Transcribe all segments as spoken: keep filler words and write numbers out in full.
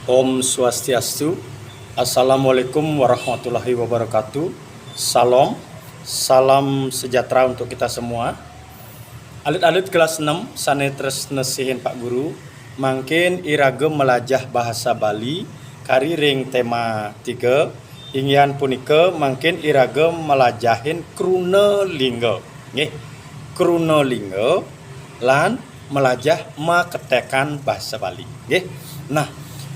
Om Swastiastu. Assalamualaikum warahmatullahi wabarakatuh. Salam. Salam sejahtera untuk kita semua. Alit-alit kelas enam, sane tresna sihin Pak Guru, mangkin iraga malajah bahasa Bali, kari ring tema tiga, inggihan punika mangkin iraga malajahin kruna lingga. Nggih, kruna lingga lan malajah maketekan bahasa Bali. Nggih. Nah,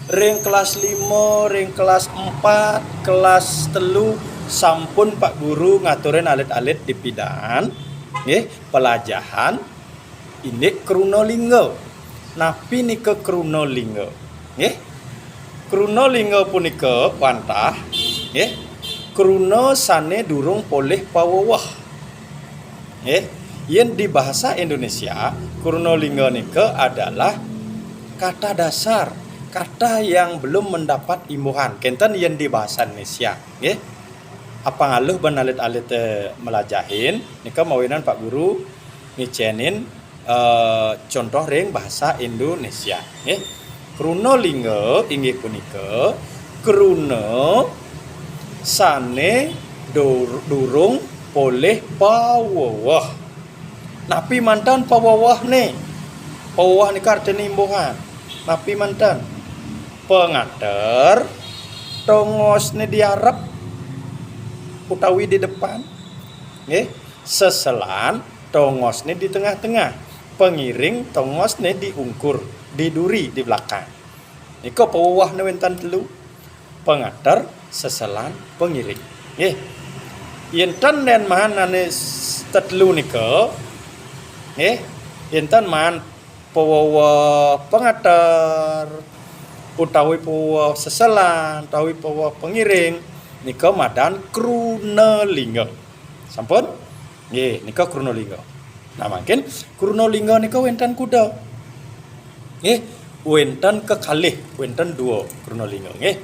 ring kelas lima, ring kelas empat, kelas telu sampun Pak Guru ngaturin alit-alit dipidan, nggih, pelajahan indik kruna lingga. Napi nika kruna lingga? Nggih. Kruna lingga punika wantah, nggih, kruna sane durung polih paweweh. Nggih. Yen di bahasa Indonesia, kruna lingga nika adalah kata dasar, kata yang belum mendapat imbuhan. Kenten yen di bahasa Indonesia, nggih. Apang aluh ban alit-alit, eh, malajahin, nika mawinan Pak Guru ngicenin, eh, contoh ring bahasa Indonesia, nggih. Kruna lingga inggih punika kruna sane dur-, durung polih paweweh. Napi manten pawewehne? Paweweh nika artine imbuhan. Napi manten? Pangater, tongosne di arep utawi di depan. Nggih, seselan, tongosne di tengah-tengah. Pangiring, tongosne di ungkur, di duri, di belakang. Nika pawewehne wenten telu. Pangater, seselan, pangiring. Nggih. Yen ten nen maan ane s-, tetelu nika, nggih, yen ten maan paweweh pangater, utawi paweweh seselan, utawi paweweh pangiring, nika madan kruna lingga. Sampun? Nggih, nika kruna lingga. Nah, mangkin kruna lingga nika wenten kuda. Nggih, wenten kekalih, wenten dua kruna lingga, nggih.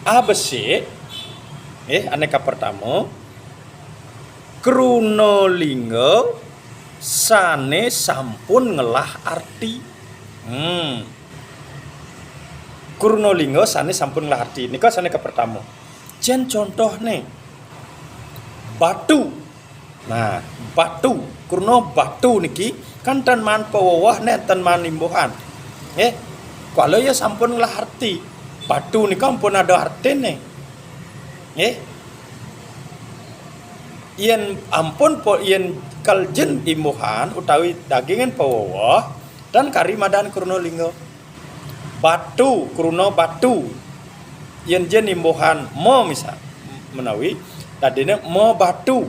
Abesik, nggih, ane kapertama, kruna lingga sane sampun ngelah arti. Hmm. Kruna lingga sane sampun ngelah arti. Nika sane kapertama. Jen contohne, batu. Nah, batu, kruna batu niki kan ten maan paweweh, nenten maan imbuhan. Nggih. Kala ya sampun ngelah arti. Batu nika ampun ada artine. Nggih. Yen ampun po-, yen kal jen imbuhan utawi dagingin paweweh, ten kari madan kruna lingga. Batu, kruna batu. Yen jen imbuhan ma misal, menawi dadine ma batu.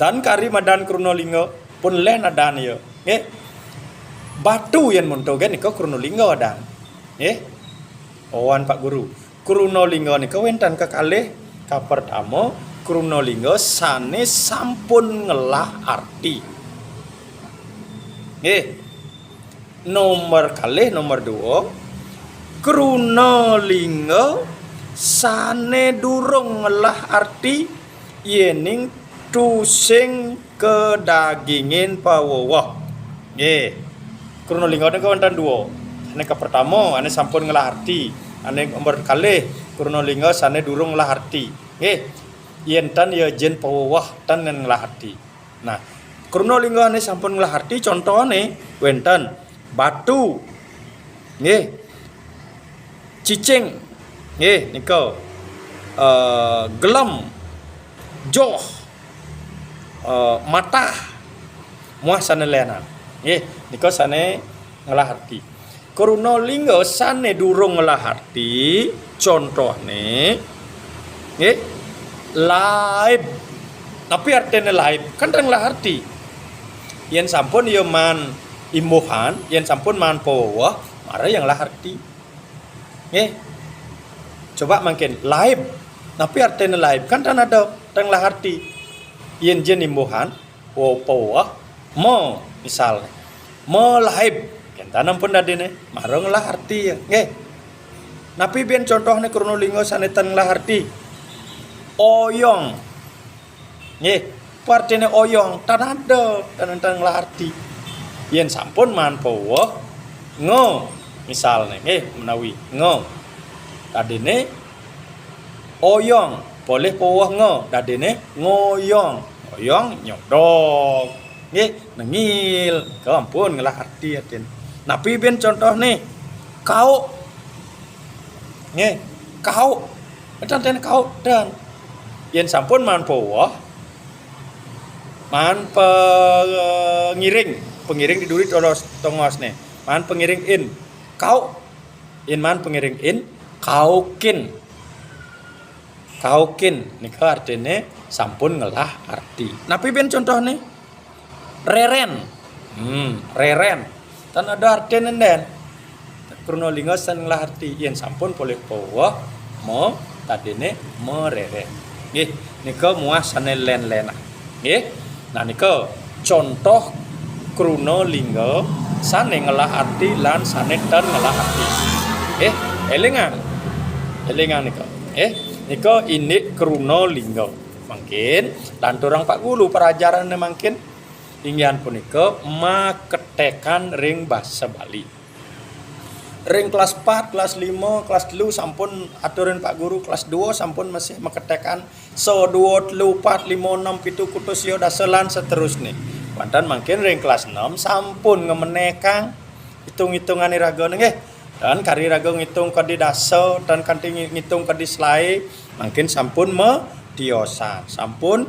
Tan kari madan kruna lingga, pun leh nadan ya. Nggih. Batu yen monto gen nika kruna lingga adan. Nggih. Owan Pak Guru. Kruna lingga nika wenten kekalih, kapertama, kruna lingga sane sampun ngelah arti. Nggih. Nomor kalih, nomor dua, kruna lingga sane durung ngelah arti yening tusing kadagingin paweweh. Nggih. Kruna lingga nika wenten dua. Ane kapertama, ane sampun ngelah arti. Ane nomor kalih, kruna lingga sane durung ngelah arti. Nggih. Yen tan ya jen paweweh tan ngelah arti. Nah, kruna lingga ane sampun ngelah arti, contohane wenten batu. Nggih. Cicing. Nggih, nika. Eh, gelem. Joh. Eh, matah. Muah sane lianan. Nggih, nika sane ngelah arti. Kruna lingga sane durung ngelah arti, contohne, nggih, laib. Napi artine laib? Kan ngelah arti. Yen sampun ya maan imbuhan, yen sampun maan paweweh, mara ya ngelah arti. Nggih. Coba mangkin, laib. Napi artine laib? Kan tan ada, tan ngelah arti. Yen jen imbuhan, wa-, paweweh, ma, misal. Ma laib. Yen tan ampun dadine, mara ngelah arti ya. Nggih. Napi bin contohne kruna lingga sane tan ngelah arti? Oyong. Nggih, artine oyong, tan ada, tan, tan ngelah arti. Yen sampun maan paweweh, nga. Misalné nggih menawi ngo. Tadine oyong, polih paweh ngo, dadine ngoyong. Ngoyong nyodok. Nggih, nengil. Ke ampun ngelah arti atin. Napi bin contoh nih? Kauk. Nggih, kauk. Enten ten kauk dan yen sampun maan paweh, maan pengiring, pengiring di duri tongos, tongos nih. Maan pengiring in. Kauk. Yen maan pengiring in, kaukin. Kaukin nika artine sampun ngelah arti. Napi bin contoh nih? Reren. Hmm, reren. Tan ada artine den. Kruna lingga san ngelah arti. Yen sampun polih paweh, ma, tadine mareren. Nggih, nika muah sane len-lenan. Nggih. Nah, nika contoh kruna lingga sane ngelah arti lan sane tan ngelah arti. Nggih, elingang. Elingang nika. Nggih, nika indik kruna lingga. Mangkin lanturang Pak Guru pelajarane mangkin inggih punika maketekan ring basa Bali. Ring kelas pat, kelas lima, kelas telu sampun aturin Pak Guru, kelas dua sampun masih maketekan, so, dua, telu, pat, lima, enam, pitu, kutus, sia, dasa, lan seterusne. Wonten mangkin ring kelas enam sampun ngemenekang hitung-hitungan iraga nggih. Dan kari raga ngitung kadi dasa, dan kanti ngi-, ngitung kadi selae, mangkin sampun matiosan, sampun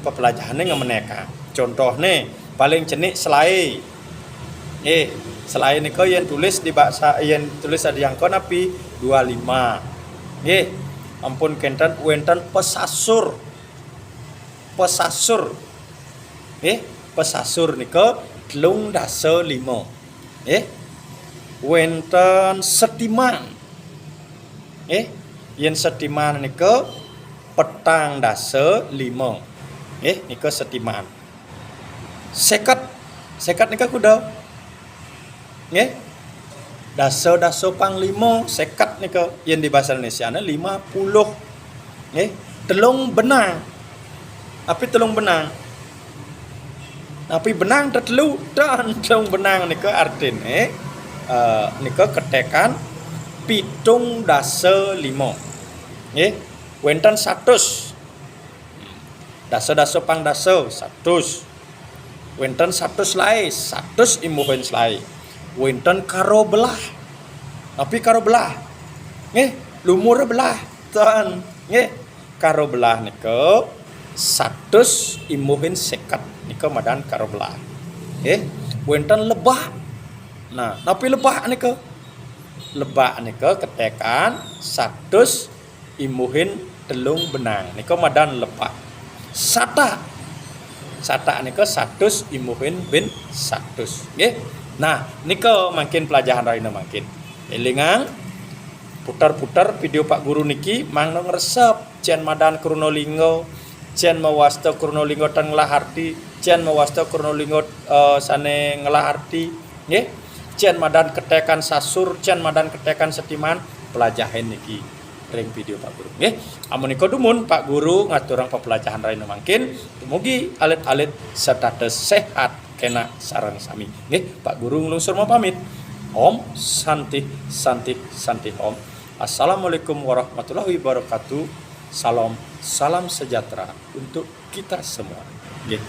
pepelajahane ngemenekang. Contohne, paling cenik selae. Nggih, selae nika yen tulis di bahasa, yen tulis adi angka napi? Dua lima. Nggih, ampun kenten wenten pesasur. Pesasur. Nggih, pesasur nika telung dasa lima. Nggih. Wenten setiman. Nggih, yen setiman nika petang dasa lima. Nggih, nika setiman. Seket. Seket nika kuda. Nggih. Dasa, dasa pang lima, seket nika yen di bahasa Indonesiane lima puluh. Nggih. Telung benang. Api telung benang? Api benang tetelu, tan telung benang nika artine, eh, nika ketekan pitung dasa lima. Nggih. Wenten satus. Dasa, dasa pang dasa, satus. Wenten satus selae, satus imbuhin selae. Wenten karo belah. Napi karo belah? Nggih, lumur belah. Tan, nggih. Karo belah nika satus imbuhin seket. Nika madan karo belah. Nggih. Wenten lebak. Nah, napi lebak nika? Lebak nika ketekan satus imbuhin telung benang. Nika madan lebak. Satak. Satak nika satus imbuhin bin satus. Nggih. Nah, nika mangkin pelajahan rahina mangkin. Elingang, putar-putar video Pak Guru niki mangda ngresep, cen madan kruna lingga, cen mawasta kruna lingga tan ngelah arti, cen mawasta kruna lingga, eh, sane ngelah arti, nggih. Cen madan ketekan sasur, cen madan ketekan setiman, pelajahin niki ring video Pak Guru, nggih. Amunika dumun Pak Guru ngaturang pepelajahan rahina mangkin, dumugi alit-alit setata sehat kena sareng sami. Nggih, Pak Guru nglungsur mapamit. Om Santi, Santi, Santi Om. Assalamualaikum warahmatullahi wabarakatuh. Salam, salam sejahtera untuk kita semua. Nggih.